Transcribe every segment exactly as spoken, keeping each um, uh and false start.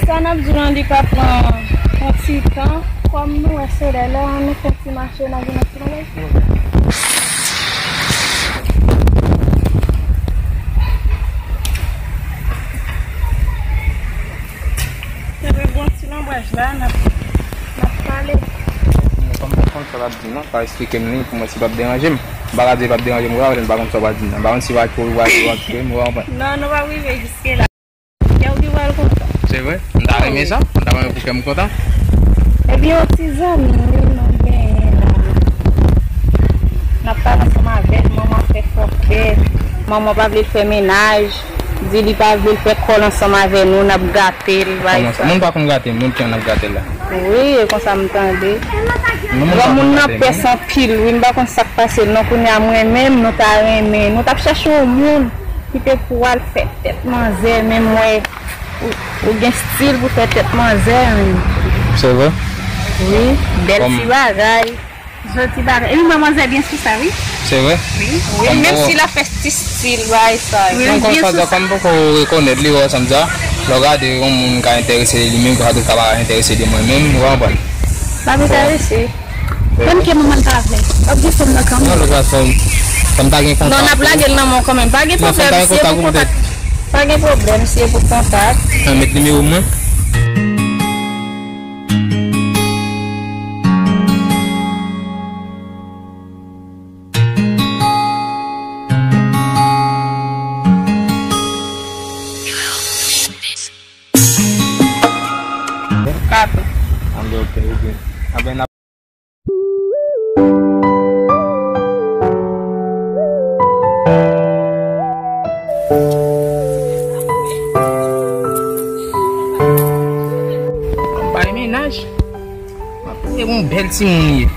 Sa n ap di w lan, li ka pran yon ti tan. Kòm nou wè solèy la, ann nou fè yon ti mache, n a vin yon ti bagay. Kenbe bon ti lonbraj la, n ap, n ap pale. Mwen pa konn sa l ap di non, pa eksplike m li pou mwen si l p ap deranje m. M pa ka di l p ap deranje m, ou pa konn sa w pral di non. M pa konn si w a twò, ou a twò, ou a twò, ou a konprann. Non, nou p ap rive jiske la. Kè w ki pral kontan. Se vre? M ta renmen sa. M ta renmen pou kè m kontan. Ebyen, yon ti zanmi wi, nou genyen la. N ap pale ansanm avè l, manman fè fòkè. Manman pa vle l fè mennaj. Di li pa vle l fè kòl ansanm avè nou, n ap gate l, bay sa. Kòman sa? Moun pa konn gate, moun ki an ap gate l la. Wi, e konsa m tande. Granmoun nan pès anpil, wi, m pa konn sa k pase l non, kounye a mwen menm, nou ta renmen, nou t ap chèche yon moun ki te pou al fè tèt manzè, men m wè ou, ou gen stil pou fè tèt manzè, wi. Se vre? Wi, bèl ti bagay. Jodi bagay. Epi manmanzè byen sou sa, wi. Se vre? Wi, wi, menm si l ap fè ti stil, bagay sa yo. Wi, li byen sou sa. Kòm poko rekonèt li, wè sa m di a. Lè w gade yon moun ka enterese de li menm, sa tou ka pa enterese de mwen menm, ou konprann? L ap enterese. Menm ke manman l pa vle. L ap gen fanm nan kanmenm. Non, lòt la fanm, fanm ta gen kontak. Non, n ap lage l nan men w kanmenm. Pa gen pwoblèm, si e pou kontak. Pa gen pwoblèm, si e pou kontak. Mwen met nimewo mwen. Kato. Anben, ok, ok. Anben, n ap bay mennaj. M ap priye pou yon bèl timoun li ye.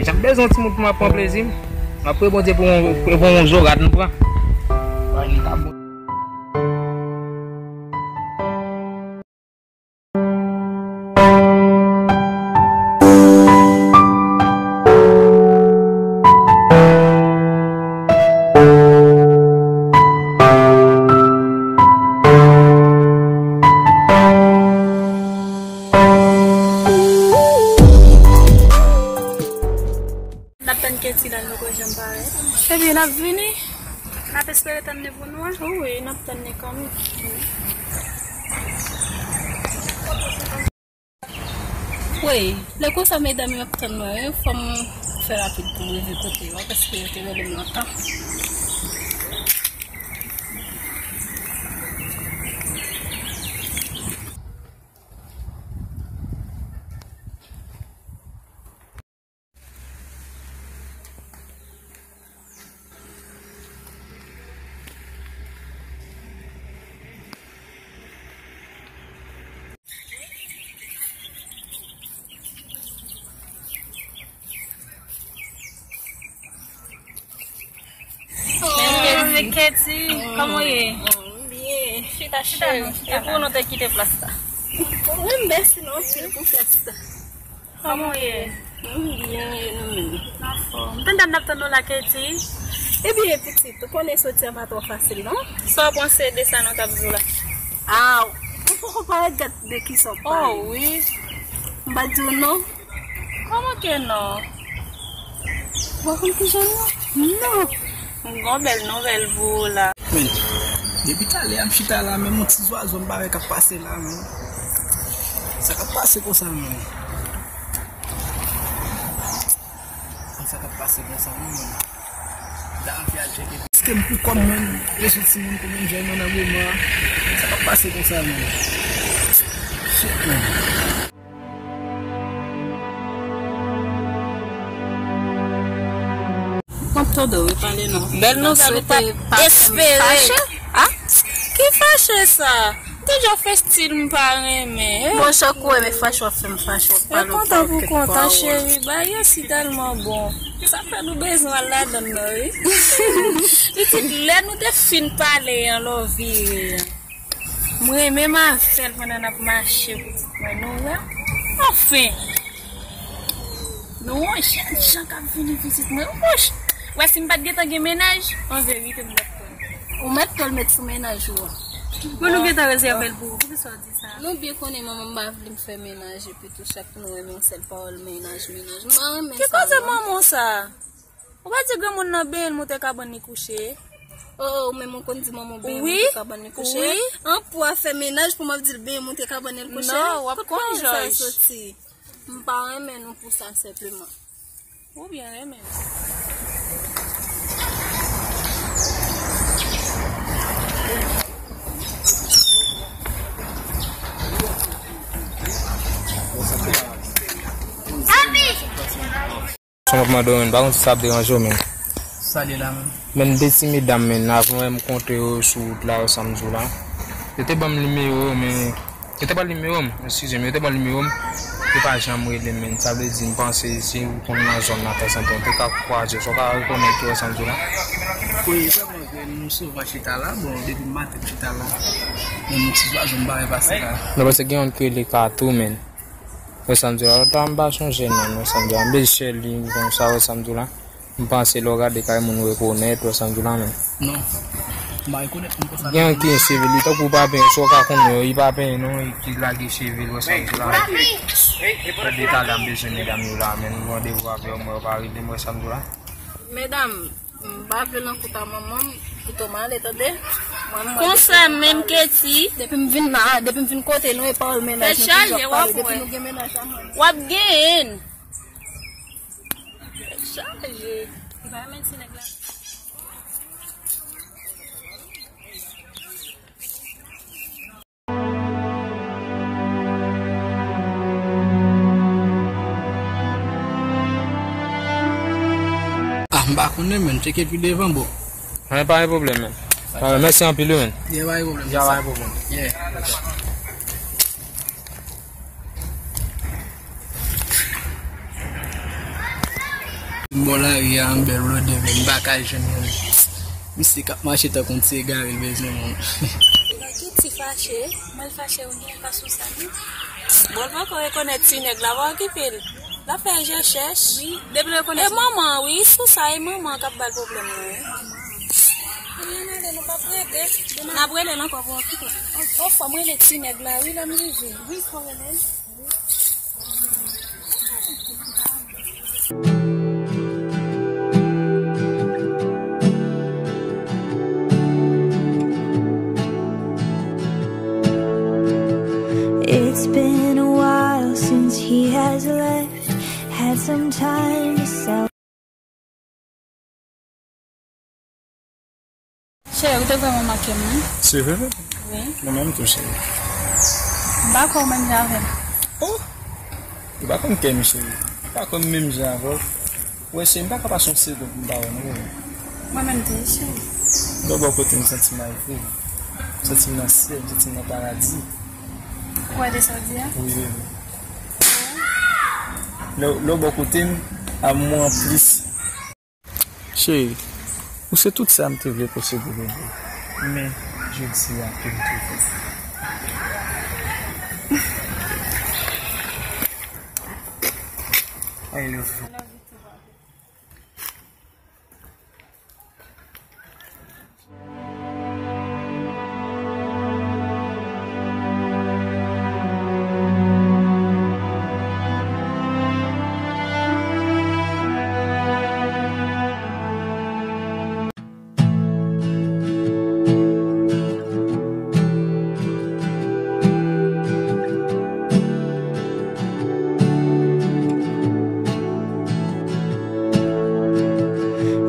Jan m bezwen yon timoun pou m ap pran plezi m. M ap priye Bondye pou yon, pou yon zorat nou pran. Li ka bon. N ap tann Ketty la, l poko janm parèt. Ebyen, n ap vini. N ap espere tann li pou nou a. Wi, n ap tann li kanmenm. Wi, lè konsa medam yo ap tann mwen, wi, fò m fè rapid pou m rive kote yo, paske yo te rele m lontan. Oh, Ketty, kòman w ye? Byen. Chita, chita, chita. E pou nou te kite plas la? Wi, mèsi non, anpil pou fèt sa. Kòman w ye? M byen, e nou menm? Anfòm. M tande n ap tann ou la, Ketty. Ebyen, pitit, ou konnen soti an pa twò fasil, non? Sa w panse de sa nou t ap di w la? A, ou poko parèt gad de kisa w ap pale. Oh, wi. M pa di w non. Kòman ke non? Ou pa konn kijan non? Non. M gon bèl nouvèl pou ou la. Men, depi talè a m chita la, menm yon ti zwazo m pa wè k ap pase la, men. Sa k ap pase konsa, men? Sa k ap pase konsa, men? M ta anvi al tcheke. Èske m pou kòm mwen, rezo timoun pou mwen jwenn nan moman an? Sa k ap pase konsa, men? Shit, men. Mwen ap tande w, wi, pale non. Bèl nouvèl ou pa t espere. A? Ki fache sa? M te jwe fè stil m pa renmen. Bon, chak ou renmen fache w ap fè m fache w ap pale w pa w kontan, cheri. Bagay yo si tèlman bon. Sa fè nou bezwen al ladann nan, wi. Pitit, lè nou te fin pale an, lè w vire an. M renmen m avè l pandan n ap mache, pitit mwen, nou wè. Anfen! Nou yon jèn jan k ap vini, pitit mwen. Wouch! Wè, si m pa t gentan gen mennaj, an verite, m t ap pran l. Ou mèt pran l met sou mennaj ou an. Bon, nou gentan rezève l pou ou. Poukisa w di sa? Nou byen konnen manman m pa vle m fè mennaj, epi tou chak nou wè m yon sèl pawòl mennaj, mennaj. M pa renmen sa. Ki koze manman w sa? Ou pa di granmoun nan benyen l moute kabann li kouche? O, o, ou menm ou konn di manman w benyen l moute kabann li kouche? Wi. An pou a fè mennaj pou m ap di l benyen l moute kabann li kouche? Non, w ap konn Jòj. Kot pawòl sa soti? M pa renmen nou pou sa senpleman. Ou byen renmen l. Sa m ap mande w, men, pa konn si sa ap deranje w, men. Sa li la, men? Men, de ti medam, men, avan m kontre yo sou wout la, yo, sa m di w la. Yo te ban m nimewo yo, men, yo te pran nimewo m, eskize m, yo te pran nimewo m, yo pa janm rele m, men. Sa vle di, m panse, si ou konn nan zòn nan, tanzantan, ou te ka kwaze, sa w ka rekonèt yo, sa m di w la. Wi, vrèman vre, nou souvan chita la, bon, depi maten m chita la, men m ti zwazo m pa wè pase la. Non, paske gen youn ki rele Kato, men. Wè sa m di w la, lòt la m pa chonje non, wè sa m di w la. M bezwen chè li konsa, wè sa m di w la. M panse lè w gade kay moun ou rekonèt, wè sa m di w la menm. Non. M pa rekonèt moun konsa. Gen yon ki gen cheve li, tankou w pa penyen, si w ka konnen, li pa penyen non, li ki lage cheve l, wè sa m di w la menm. Lè de talè m bezwen medam yo la, men nou randevou avè yo, mwen yo pa rele m, wè sa m di w la. Medam, M pa vle nan kout a manman m, kite m ale, tande? Mwen, mwen... Konsa menm, Keti. Depi m vin la, depi m vin kote nou, e pawòl mennaj nou toujou ap pale. Depi nou gen mennaj la, mwen. W ap genyen. Tèt chaje. Li pa renmen ti nèg la. Ah, m pa konnen, men. Tcheke pi devan, bro. Mwen pa gen pwoblèm, men. Ah, mèsi anpil, wi, men. Yeah, pa gen pwoblèm. Yeah, pa gen pwoblèm. Yeah. M bò lari a, yon bèl lòdè, men m pa ka jwenn yon. Misye k ap mache tankou yon ti egare, l bezwen moun. Keti fache, mwen l fache, ou gen pa sou sa, non? Bon, l poko rekonèt ti nèg la, pa okipe l. L ap fè je chèch. Wi, depi l rekonèt. E manman, wi, sou sa, e manman k ap ba l pwoblèm nan, wi. Ebyen, n ale, nou p ap rete. N ap rele l ankò, pa okipe. O, fò m rele ti nèg la, wi, lè m rive. Wi, fò w rele l. It's been a while since he has left. Had some time to sell. Cheri, ou te vrèman manke m, wi. Se vre, vre? Wi. Mwen menm tou, cheri. M pa kwè w menm jan avè m. Oh! Ou pa konn kè m, cheri. Ou pa konn menm jan avè w. Ou wè, cheri, m pa ka pase yon segonn pou m pa wè w, non, wi. Mwen menm tou, wi, cheri. Lè w bò kote m, m santi m al vre. M santi m nan syèl, m santi m nan paradi. Ou kwè de sa w di a? Wi, wi, wi. Lè, lè w bò kote m, a mwen anplis. Cheri, ou se tout sa m te vle posede, bebe. Men, jodi a ke m twouve. I love you.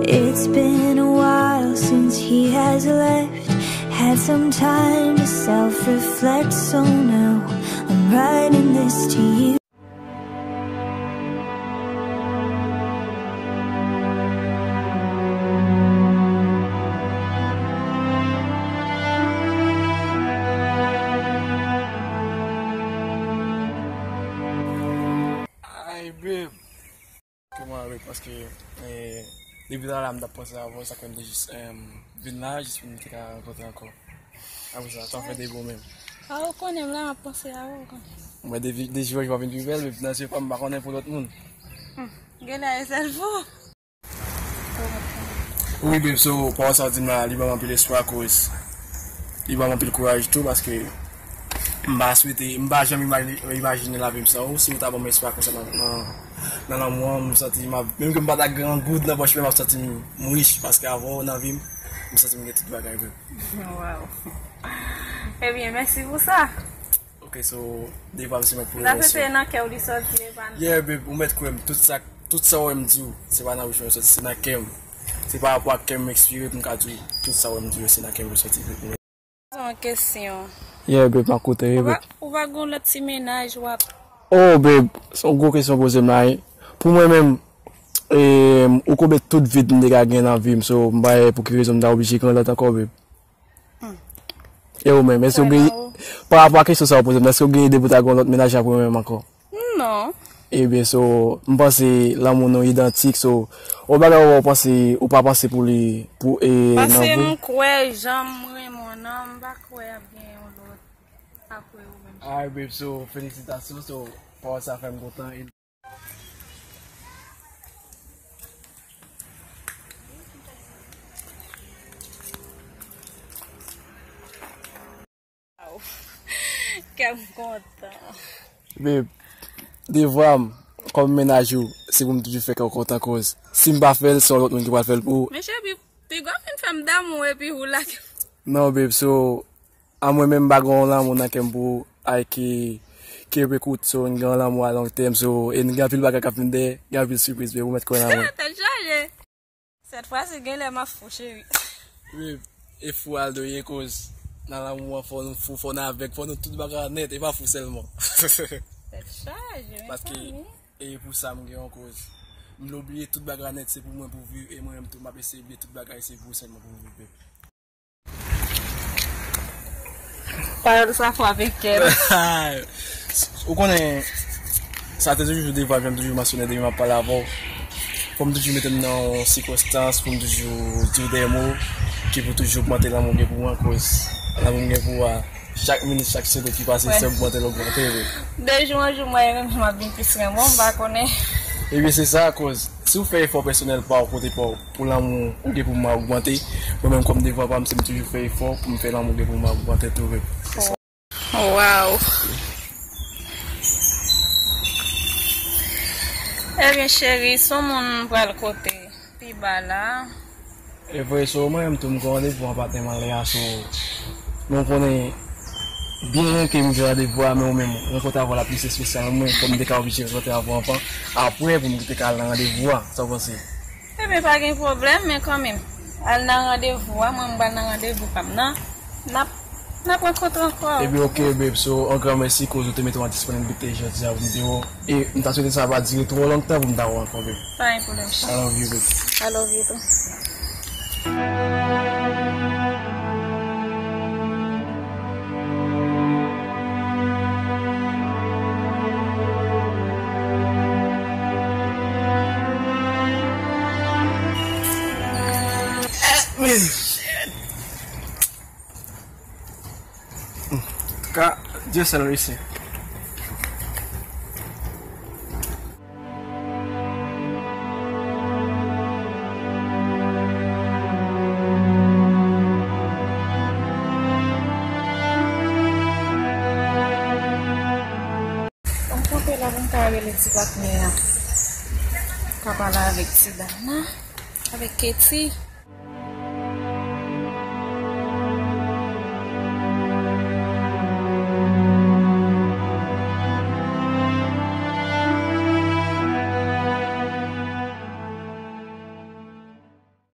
It's been a while since he has left. Had some time to self-reflect, so now I'm writing this to you. Ay, babe. Kòman ale, paske, eh, depi talè m t ap panse avè w, sa k fè m te jis, em, vin la, jis pou m te ka rankontre ankò. Apre sa, sa w fè de bon menm? A, ou konnen m la, m ap panse avè w, ou konnen. Mwen, de, de jou an jou w ap vin pi bèl, men nan zye pa m, m pa konnen pou lòt moun. Hmm, genlè e sèl pou ou. Wi, babe, so, pawòl sa w di m la, li ban m anpil espwa, akoz Li ban m anpil kouraj tou, paske m pa swete, m pa janm imajine, imajine lavi m san ou. Si ou ta ban m espwa konsa nan, nan, nan lanmou an, m santi m ap, menm ke m pa ta gen yon goud nan pòch mwen, m ap santi m, m rich, paske avè w nan vi m, m santi m gen tout bagay vre. Wow. Ebyen, mèsi pou sa. Ok, so, devwa m se mèt pou remèsye. Sa se te nan kè w li sòti, e pa nan... Yeah, babe, ou mèt kwè m, tout sa, tout sa w wè m di w, se pa nan bouch mwen sòti, se nan kè m. Se pa rapò ak kè m ekspire pou m ka di w, tout sa w wè m di w, se nan kè m li sòti, babe. Yon kesyon. Yeah, babe, m ap koute, wi, babe. Ou pa, ou pa gon lòt ti mennaj w ap... Oh, babe, se yon gwo kesyon w poze m la, wi. Pou mwen menm, e, ou konn tout vid m te ka gen nan vi m, so, m pa wè pou ki rezon m ta oblije gen lòt ankò, babe. Hmm. E ou menm, èske ou gen, pa rapò a kesyon sa w poze m, èske ou gen ide pou ta gen yon lòt mennaj apre mwen menm ankò? Non. Ebyen, so, m panse lanmou nou idantik, so, yon bagay ou panse, ou pa panse pou li, pou, e, nan vi w? Paske m kwè jan m renmen w nan, m pa kwè ap gen yon lòt apre ou menm. Alright, babe, so, felisitasyon, so, pawòl sa fè m kontan. Kè m kontan. Babe, devwa m kòm mennaj ou, se pou m toujou fè kè w kontan, koz si m pa fè l, se yon lòt moun ki pral fè l pou ou. Men chebi, piga w fin fè m damou epi ou lage m. Non, babe, so, a mwen menm, m pa gen yon lanmou nan kè m pou ou, ay, ki, ki rekout, so, n gen yon lanmou a long tèm, so, e n gen anpil bagay k ap vin dèyè, gen anpil sipriz, babe, ou mèt kwè nan mwen. Tèt chaje. Sèt fwa si genlè m ap fou, cheri. Wi, e fou Aldo ye, koz nan lanmou an fò nou fou, fò n avèg, fò nou tout bagay nèt, e pa fou sèlman. Tèt chaje, mezanmi. Paske e pou sa m gen yon koz. M vle w bliye tout bagay nèt, se pou mwen pou w viv, e mwen menm tou m ap eseye bliye tout bagay, se pou ou sèlman pou m viv, babe. Pawòl sa frape kè m. Ou konnen, sa te toujou devwa m, jan m toujou mansyone depi m ap pale avè w. Fò m toujou mete m nan yon sikonstans pou m toujou di w de mo ki pou toujou ogmante lanmou m gen pou ou, akoz lanmou m gen pou ou a, chak minit, chak segonn ki pase, se ogmante l ogmante, wi. De jou an jou, mwen menm, m ap vin plis renmen w, m pa konnen. Ebyen, se sa, akoz si w fè efò pèsonèl pa w, kote pa w, pou lanmou ou gen pou mwen ogmante, mwen menm kòm devwa pa m, se m toujou fè efò pou m fè lanmou gen pou mwen ogmante tou, babe. Waw. Ebyen, cheri, se yon moun m pral kote pi ba la. E vre, so, mwen menm tou, m gen randevou an patnè m anlè a, so, men w konnen byen ke m gen randevou a, men ou menm, rankontre avè w la plis espesyal mwen, kòm m te ka oblije rankontre avè w anvan, apre pou m te ka al nan randevou a, sa w panse? Ebyen, pa gen pwoblèm, men kanmenm, al nan randevou a, mwen m pral nan randevou pa m nan, n ap, n ap rankontre ankò. Ebyen, ok, babe, so, yon gran mèsi koz ou te mete w an disponiblite jodi a pou m te wè w. E m ta swete sa pa dire twò longtan pou m ta wè w ankò, babe. Pa gen pwoblèm, cheri. I love you, babe. I love you too. Ka, Dieu seul ici. Mwen kanpe la pou m ka rele ti patnè a. Ka pale avèk ti dam nan, avèk Katie.